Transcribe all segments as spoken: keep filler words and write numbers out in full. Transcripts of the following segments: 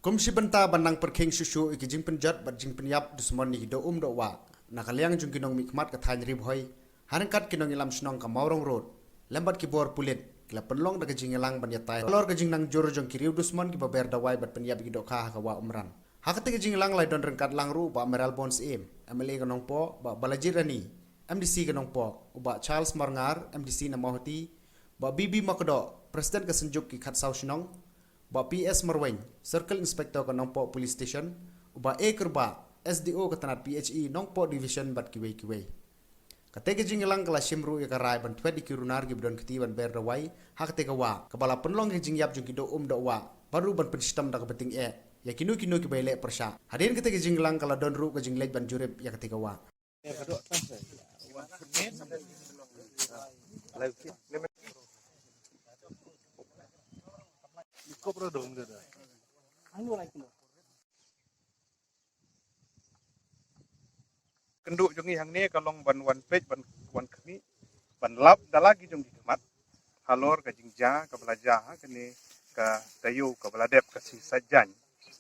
Kum shi bynta ban nang pyrkhing shuh shuh ïa ki jingpynjot bad jingpynïap dusmon ïa ki doh um doh wah na ka liang jong ki nongmihkhmat ka thaiñ Ri Bhoi, ha ryngkat ki nongïalam shnong ka Mawrong Road lem bad ki bor pulit ki la pynlong da ka jingïalang ban ïatai halor ka jingnangjur jong ki riew dusmon kiba ber dawai bad pynïap ïa ki dohkha ha ka wah Umran. Ha kata ka jingïalang la don ryngkat lang ruh u Bah Mayralborn Syiem, M L A ka Nongpoh, Bah Balajied Rani, M D C ka Nongpoh, u Bah Charles Marngar, M D C na Mawhati, Bah B B Makdoh, President ka Synjuk ki Khatsaw Shnong, Bah P S Marwein, Circle Inspector ka Nongpoh Police Station, u Bah A Kyrbah, S D O ka tnat P H E Nongpoh Division bad kiwei kiwei. Kata ka jingïalang ka la shim ruh ïa ka rai ban thwet ïa ki runar kiba don kti ban ber dawai ha kata ka wah, kaba la pynlong ïa ka jingïap jong ki doh um doh wah bad ruh ban pynshitom da kaba tyngeh ïa kino kino kiba ïaleh pyrshah. Hadien kata ka jingïalang ka la don ruh ka jingleit ban jurip ïa kata ka wah. Kynduh jong ngi hangne ka long ban wan peit, ban wan khmih, ban lap da la ki jong ki khmat halor ka jingjia kaba la jia ha kane ka taïew kaba la dep, ka sngi Saitjaiñ,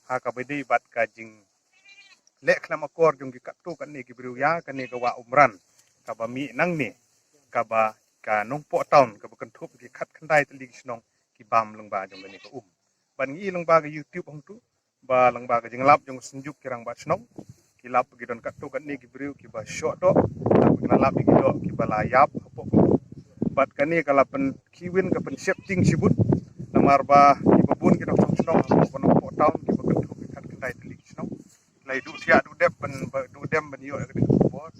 ha kaba dei bad ka jingleh khlem akor jong ki katto katne ki briew ïa kane ka wah Umran kaba mih nangne, kaba ka Nongpoh Town kaba kynthup ki khatkhyndai tylli ki shnong ki bam lyngba jong kane ka um. Bad ngi i lyngba ka YouTube hangtu ba lyngba ka jinglap jong ka Synjuk ki Rangbah Shnong, ki lap ki don katto katne ki briew kiba shoh doh, lap ki la lap ïa ki doh kiba la ïap hapoh ka um. Bad kane ka la pynkhih win, ka pynsheptieng shibun, namar ba kiba bun ki nongshong shnong hapoh ka Nongpoh Town kiba kynthup ki khatkhyndai tylli ki shnong la ïa duh thiah duh dep ban, ba duh dem ban ïoh ïa kane ka khubor.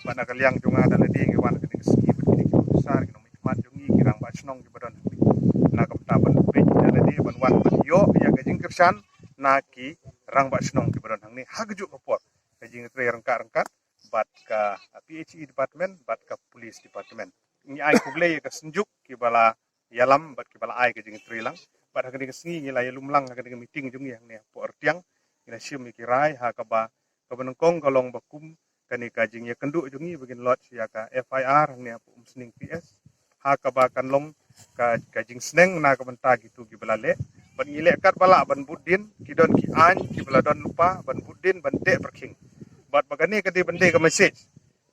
Bad na ka liang jong nga da lade ngi wan kane ka sngi bad kine ki officer, ki nongmihkhmat jong ngi, ki Rangbah Shnong kiba don hangne, na ka bynta ban peit da lade, ban wan ban ïoh ïa ka jingkyrshan na ki Rangbah Shnong kiba don hangne ha kajuh ka por, ka jingtrei ryngkat ryngkat bad ka P H E department bad ka police department. Ngi ai khublei ïa ka Synjuk kiba la ïalam bad kiba la ai ka jingtrei lang. Bad ha kane ka sngi ngi la ïalum lang ha kane ka meeting jong ngi hangne hapoh Rtiang, ngi la shim ïa ki rai ha kaba, kaba nyngkong ka long ba kum kane ka jingïakynduh jong ngi ba ngin lodge ïa ka F I R hangne hapoh Umsning P S, ha kaba kan long ka, ka jingsneng na ka bynta kitu kiba la leh. Bad ngi leh katba lah ban bud dien, ki don ki aiñ kiba la don lypa ban bud dien ban teh pyrkhing. Bad ba kane ka dei ban dei ka message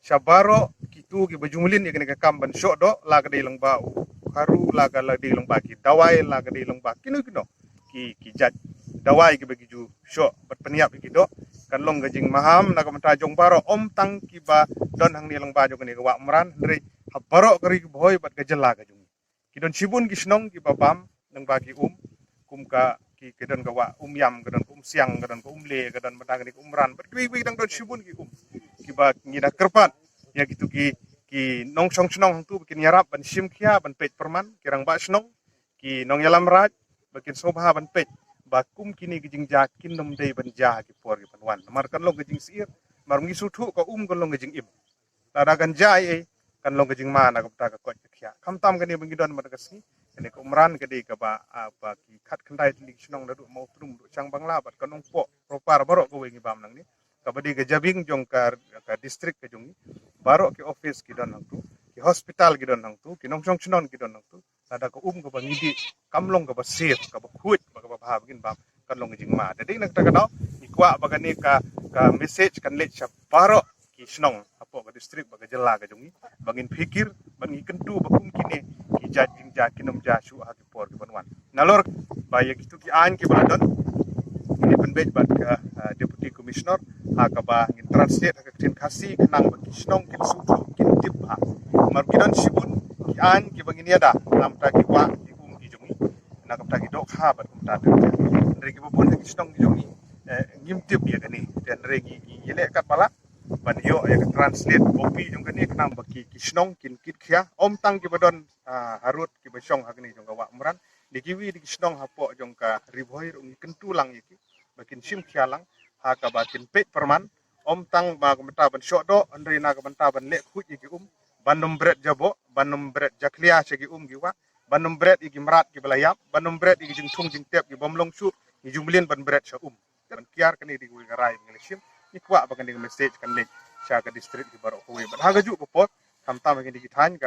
sha baroh kitu kiba ju mlien ïa kane ka kam ban shoh doh, la ka dei lyngba u kharu, la ka, la dei lyngba ki dawai, la ka dei lyngba kino kino ki, ki jait dawai kiba ki ju shoh bad pynïap ïa ki doh. Kan long ka jingmaham na ka bynta jong baroh, ym tang kiba don hangne lyngba jong kane ka wah Umran, hynrei ha baroh ka Ri Bhoi bad ka jylla ka jong ngi. Ki don shibun ki shnong kiba bam lyngba ki um, kum ka, ki, ki don ka wah Umïam, ka don ka Umsiang, ka don ka Umle, ka don bynta kane ka Umran bad kiwei kiwei, dang don shibun ki um kiba ngi da kyrpad ïa kitu ki, ki nongshong shnong hangtu ba kin ïarap ban shim khia, ban peit pyrman, ki Rangbah Shnong, ki nongïalam raid, ba kin sngewbha ban peit ba kum kine ki jingjia kin ym dei ban jia ha ki por kiban wan, namar kan long ka jingsyier, namar ngi sngewthuh ka um kan long ka jingim. Lada kan jia ei ei, kan long ka jingma na ka bynta ka koit ka khiah. Khamtam kane ba ngi don mynta ka sngi, kane ka Umran ka dei kaba, ah, ba ki khatkhyndai tylli ki shnong naduh Mawtrum, duh Changbangla bad ka Nongpoh proper, baroh kawei ngi bam nangne. Kaba dei ka jabieng jong ka, ka district ka jong ngi. Baroh ki office ki don hangtu, ki hospital ki don hangtu, ki nongshong shnong ki don hangtu. Lada ka um kaba ngi dih kam long kaba safe, kaba khuid, ba kaba bha ba ngin bam, kan long ka jingma. Da dei na kata ka daw ngi kwah ba kane ka, ka message kan leit sha baroh ki shnong hapoh ka district bad ka jylla ka jong ngi, ba ngin phikir, ba ngin kyntu ba kum kine ki jait jingjia kin ym jia shuh ha ki por kiban wan. Nalor ba ïa kitu ki aiñ kiba la don, ngi pynbeit bad ka, ah, Deputy Commissioner ha kaba ngin translate ha ka ktien Khasi khnang ba ki shnong kin sngewthuh, kin tip bha. Namar ki don shibun ki aiñ kiba ngin ïada na ka bynta ki wah ki um ki jong ngi, na ka bynta ki dohkha bad kumta ter ter. Hynrei kiba bun ha ki shnong ki jong ngi, eh, ngim tip ïa kane. Te hynrei ngi, ngi, ngi leh katba lah ban ïoh ïa ka translate copy jong kane khnang ba ki, ki shnong kin kit khia, ym tang kiba don, ah, harud kiba shong ha kane jong ka wah Umran, da kiwei de ki shnong hapoh jong ka Ri Bhoi ruh ngi kyntu lang ïa ki ba kin shim khia lang ha kaba kin peit pyrman, ym tang ba ka bynta ban shoh doh, hynrei na ka bynta ban leh khuid ïa ki um, ban ym bret jaboh, ban ym bret jakhlia sha ki um ki wah, ban ym bret ïa ki mrad kiba la ïap, ban ym bret ïa ki jingthung jingtep kiba ym long shuh, ngi ju mlien ban bret sha um. Ban kiar, kane dei kawei ka rai ba ngi la shim. Ngi kwah ba kane ka message kan leit sha ka district ki baroh kawei. Bad ha kajuh ka por, khamtam ha kine ki thaiñ ka